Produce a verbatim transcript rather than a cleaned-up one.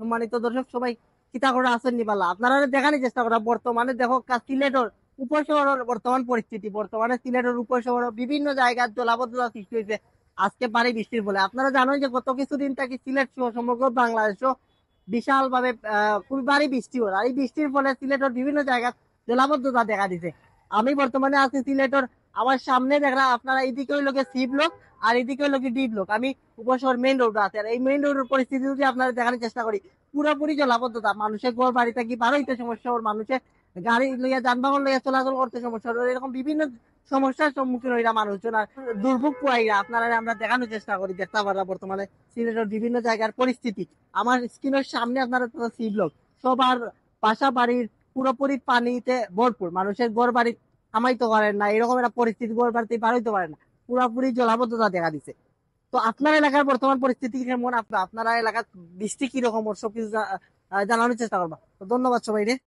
সম্মানিত দর্শক সবাই, কিতা করে আছেন নি বালা? আপনারা দেখানোর চেষ্টা করা বর্তমানে দেখো কা-, সিলেটর উপশহরর বর্তমান পরিস্থিতি। বর্তমানে সিলেটর উপশহরর বিভিন্ন জায়গার জলাবদ্ধতা সৃষ্টি হয়েছে আজকে ভারী বৃষ্টির ফলে। আপনারা জানেন যে গত কিছুদিন থেকে সিলেট সহ সমগ্র বাংলাদেশও বিশালভাবে, আহ, খুবই ভারী বৃষ্টি হয়। আর এই বৃষ্টির ফলে সিলেটর বিভিন্ন জায়গার জলাবদ্ধতা দেখা দিছে। আমি বর্তমানে আছি সিলেটর, আমার সামনে দেখরা আপনারা, এইদিকে হইল গিয়ে সি ব্লক আর এইদিকে হইল গিয়ে ডি ব্লক। আমি উপশহর মেইন রোড আছে, আর এই মেইন রোডের পরিস্থিতি যদি আপনারা দেখানোর চেষ্টা করি, পুরোপুরি জলাবদ্ধতা। মানুষের ঘর বাড়ি থাকি বার হইতে সমস্যা ওর, মানুষের গাড়ি লইয়া, যানবাহন লইয়া চলাচল করতে সমস্যা ওর, এরকম বিভিন্ন সমস্যার সম্মুখীন হইরা মানুষজন। আর দুর্ভোগ পুয়াইরা আপনারা, আমরা দেখানোর চেষ্টা করি, দেখতে পাররা বর্তমানে সিলেটের বিভিন্ন জায়গার পরিস্থিতি। আমার স্ক্রিনের সামনে আপনারা তো সি ব্লক, সবার বাসা বাড়ির পুরোপুরি পানিতে ভরপুর, মানুষের ঘর বাড়ি থামাইতে পারেন না, এরকম একটা পরিস্থিতি, ঘর বাড়িতে বার হইতে পারে না, পুরোপুরি জলাবদ্ধতা দেখা দিছে। তো আপনার এলাকার বর্তমান পরিস্থিতি কেমন? আপ-, আপনারা এলাকার বৃষ্টি কিরকম ওর সবকিছু জা-, আহ, জানানোর চেষ্টা করবা। তো ধন্যবাদ সবাইরে।